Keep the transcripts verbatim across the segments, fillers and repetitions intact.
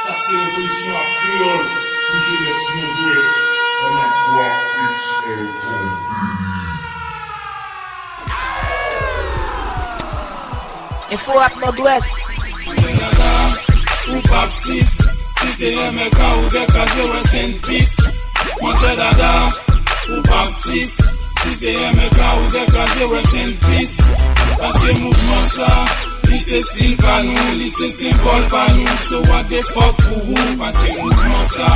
Sa se revolisyon ak kreyòl pou jenès Nòdwès. Ann ap vwa X L Company. Enfo Rap Nòdwès. Ou pap sis, si se M R K ou dwe kraze, rest in peace. Manzè Dada, ou pap sis, si se M R K ou dwe kraze, rest in peace. Paske mouvman sa, li se stil pa nou, li se senbòl pa nou. So what the fuck pou ou, paske mouvman sa,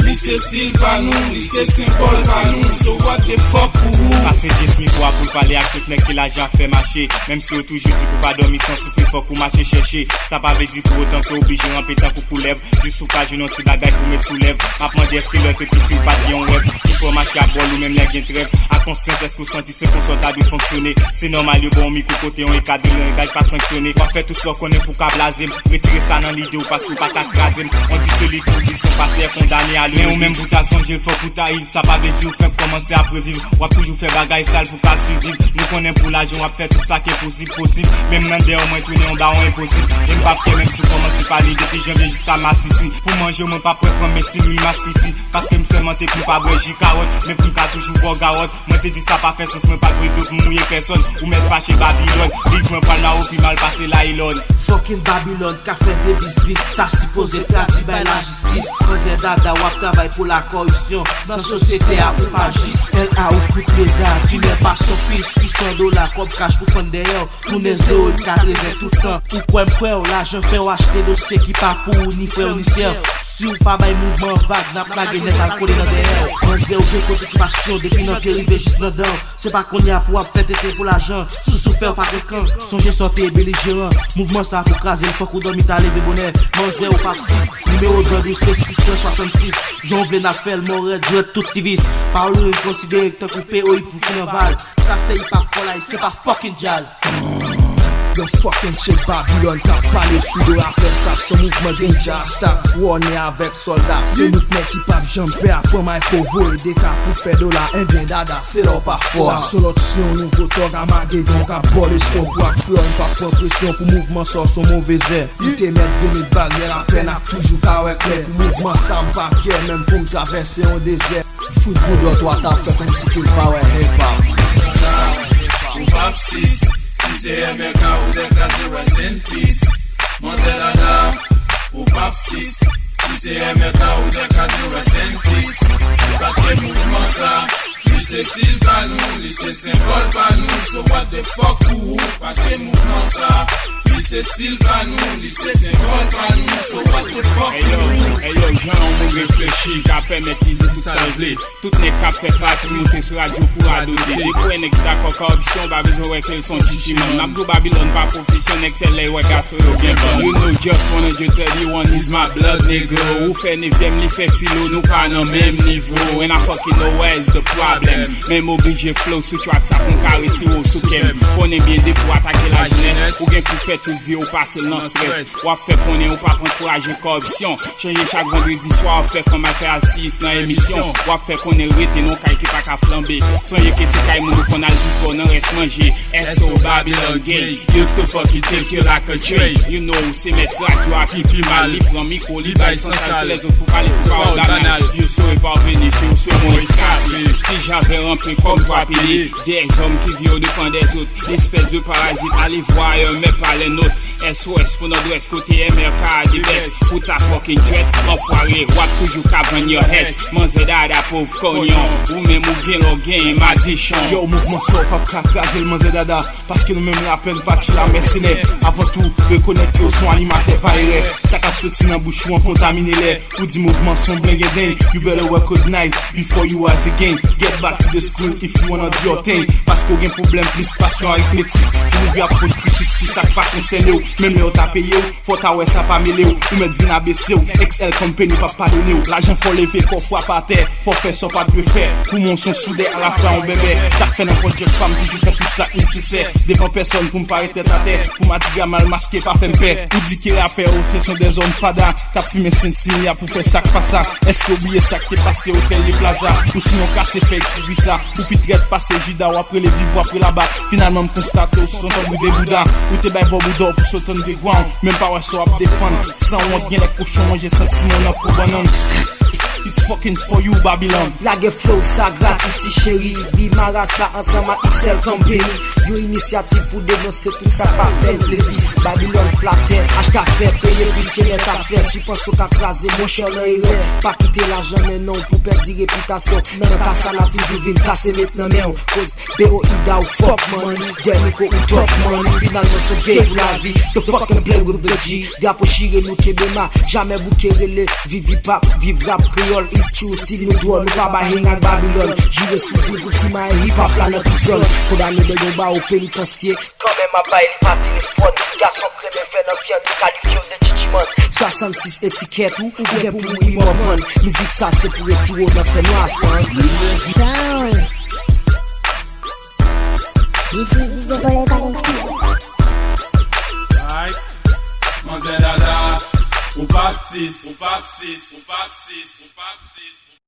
li se stil pa nou, li se senbòl pa nou. So what the fuck pou ou. Pase Jess mikwo a pou l pale ak tout nèg ke lajan ap fè mache. Menm si yo toujou di pou pa dòmi san soupe, fòk ou mache chèche. Sa pa vle di pou otan ke w oblije ranpe tankou koulèv. Jis ou ka jwenn yon ti bagay pou met sou lèv. M ap mande èske lè w te piti ou pa t gen yon rèv ki fè w mache ak bòl ou menm lè gen trèv? Ak konsyans, èske w santi se konsa w ta dwe fonksyone? Se nòmal yo ba w mikwo kote yon ekadre langaj pa sanksyone. W ap fè tout sa w konnen pou w ka blaze m. Retire sa nan lide w paske w pa ka kraze m. On di seli ki oubli san pase è kondane a leve. Men ou menm pou ta sonje l fòk ou ta viv. Sa pa vle di ou fenk kòmanse ap reviv. W ap toujou fè bagay sal pou ka siviv. Nou konnen pou lajan w ap fè tout sa k enposib posib. Menm nan dèyè w mwen tounen yon bawon enposib. E m p ap kè menm si w kòmanse pale depi janvye jiska masisi. Pou manje w mwen p ap wè pran mesi lwil maskiti. Paske m sèmante pou m pa bwè ji kawòt. Men pou m ka toujou ba w gawòt. Mwen te di sa pa fè sans, mwen pa t vle dlo pou mouye pèsòn. Ou mèt fache Babilòn. Big mwen pral mawo pi mal pase laylòn. Fucking Babilòn ka fè vye biznis, ta sipoze tradui bay lajistis. Manzè Dada w ap travay pou la kòripsyon. Nan sosyete a ou pa jis. L A ou fout leza, tu n'es pas son fils. Uit san dola kòb kach pou fann dèyè w. Tounen zewo katreven tout tan. Ou kwè m kwè w, lajan fè w achte dosye ki pa pou ou ni frè w ni sè w. Si w pa bay mouvman an vag, n ap lage nèt al kole nan dèyè w. Manzè ou gen kote ki pasyon depi nan pye rive jis nan dan w. Se pa kounye a pou w ap fè tenten pou lajan. Sousou fè w pa gen kan. Sonje sa w te ye belijeran. Mouvman sa pou kraze l fòk ou dòmi ta leve bonè. Manzè ou p ap sis. Nimewo dòd ou se sis pwen swasannsis. Jan w vle n ap fè l mò rèd jwèt tout ti vis. Pawòl ou yo konsidere tankou P O I pou ki nan vaz. Sa se hip hop for life, se pa fucking jazz. Yo fucking shit Babilòn k ap pale sou do rapè sa se yon mouvman danja stak wòne avèk sòlda se nou k nèg ki p ap janm pè a pran mic pou voye deka pou fè dola enben dada se lè w pa fò a. Sa se lòt si yon nouvo tòg a magegan k ap bò leson pou ak kreyòl m p ap pran presyon pou mouvman sa w se yon move zè. Li te mèt vini baryè lapè n ap toujou ka wè klè pou mouvman sa m pa kè menm pou m travèse yon dezè. Fout boudò twa ta fè kòmsi ke l pa wè hip hop. Ou pap sis, si se M R K ou dwe kraze rest in peace. Manzè Dada, ou pap sis, si se M R K ou dwe kraze rest in peace. Paske mouvman sa, li se stil pa nou, li se senbòl pa nou. So what the fuck pou ou, paske mouvman sa, li se stil pa nou, li se senbòl pa nou. So what the fuck pou ou. Hey yo, hey yo, jan yon moun reflechi ka pèmèt li di tout sa l vle. Tout nèg k ap fè flatri moute sou radyo pou radote. Depi w wè nèg ki dakò kòripsyon, w pa bezwen wè ke l se yon tchitchimann. M ap di w Babilòn pa pwofesyon, nèg sèl lè y wè gason yo gen gang. You know just one hundred thirty-one is my blood nigga. Ou fè nevyèm, li fè filo, nou pa nan menm nivo. And I fucking know where is the problem. Men m oblije flow sou track sa pou m ka retire w sou kè m. Konnen byen depi w atake lajenès, ou gen pou fè tout vi w pase l nan strès. W ap fè konnen ou p ap ankouraje kòripsyon. Chanje chak vandredi swa w ap fè fanm al fè alsiyis nan emisyon. W ap fè konnen l rete nan kay ki pa ka flanbe. Sonje ke se kay moun ou konn al dispè w nan rès manje. S O Babylon Gang used to fucking take you like a tray. You know, se mèt radyo a ki pi mal. Li pran mikwo, li bay sansal sou lèzòt pou pale pou pawòl banal. Yo sore pawòl vini si w swe mwen eskape. Si javè ranpe kòm twa pede. Dèzòm ki vye yo depan dèzòt. Espès de parazit, ale vwayè, mè pa lè nòt. S O S pou Nòdwès, kote M R K a de bès. Pou ta fucking dress, anfware, w ap toujou ka vann your ass. Manzè Dada, pòv konyon, ou menm ou gen lè w genyen madichon. Yo, mouvman sa w p ap ka kraze l, Manzè Dada. Paske nou menm rapè, nou pa ti la mèsenè. Avan tou, rekonèt ke w se yon animatè pa erè. Sa k ap soti nan bouch ou an kontamine lè. Ou di mouvman se yon blengenden. You better recognize before you rise again. Get back to the school if you wanna do your thing. Paske w gen pwoblèm plis pas yon aritmetik. Ou rive ap pot kritik sou sa k pa konsène w. Menm lè yo ta peye w, fò w ta wè sa pa mele w. Ou mèt vin abese w. X L Company p ap padone w. Lajan fò w leve kò w frape atè. Fò w fè sa w pa dwe fè. Pou mwen w se yon soudè alafwa yon bèbè. Sa k fè nan kò djèt pa m toujou fè tout sa k nesesè. Devan pèsòn pou m pa ret tèt atè. Pou madigra mal maske pa fè m pè. Ou di ke rapè yo se se dèzòm fada k ap fimen Sentsini a pou fè sa k pa sa. Èske w bliye sa k te pase otèl Le Plaza? Ou sinon kase fèy kouvri sa. Ou pi trèt pase Jida, w ap rele viv, w ap rele aba. Finalman m konstate w se yon tanbou de bouda. Ou te bay bò bouda w pou sot underground. Menm pa wè sa w ap defann. Sanwont, gen lè kochon. Manje santiman nan po bannann. It's fucking for you, Babylon. Lage flow sa gratis ti cheri. Li marasa ansanm ak X L Company. Yon inisyativ pou denonse tout sa k pa fè l plezi. Babylon flatè, achta fè, peye plis ke lè t ap fè. Si w panse w ka kraze monchè nan erè, pa kite lajan mennen w pou pèdi repitasyon. Nan ka sa n ap toujou vin kase met nan men w. Koz B O I da ou fuck money. Dèyè mikwo ou talk money. Finalman se gay pou lavi. The fucking play with the G. Drapo chire nou kenbe ma. Jamè bouke rele. Vivi pap, viv rap kreyòl. It's true, still nou dwòl. Nou pa bay hang ak Babylon. Jire sou vi pou ti may hip hop la nan tout zòn. Kondane dèyè yon bawo penitansye. Kanmenm ap bay li pati respond. Gason kremen fè nan vyann. Kalifye w de Chichiman. Swasannsis etikèt ou, ou gen pou mouri mòprann. Mizik sa se pou retire w nan fènwa san. Sound. Ici, ici, c'est pour les Palestiniens. Manzè dada, ou pap sis, ou pap sis, ou pap sis, ou pap sis.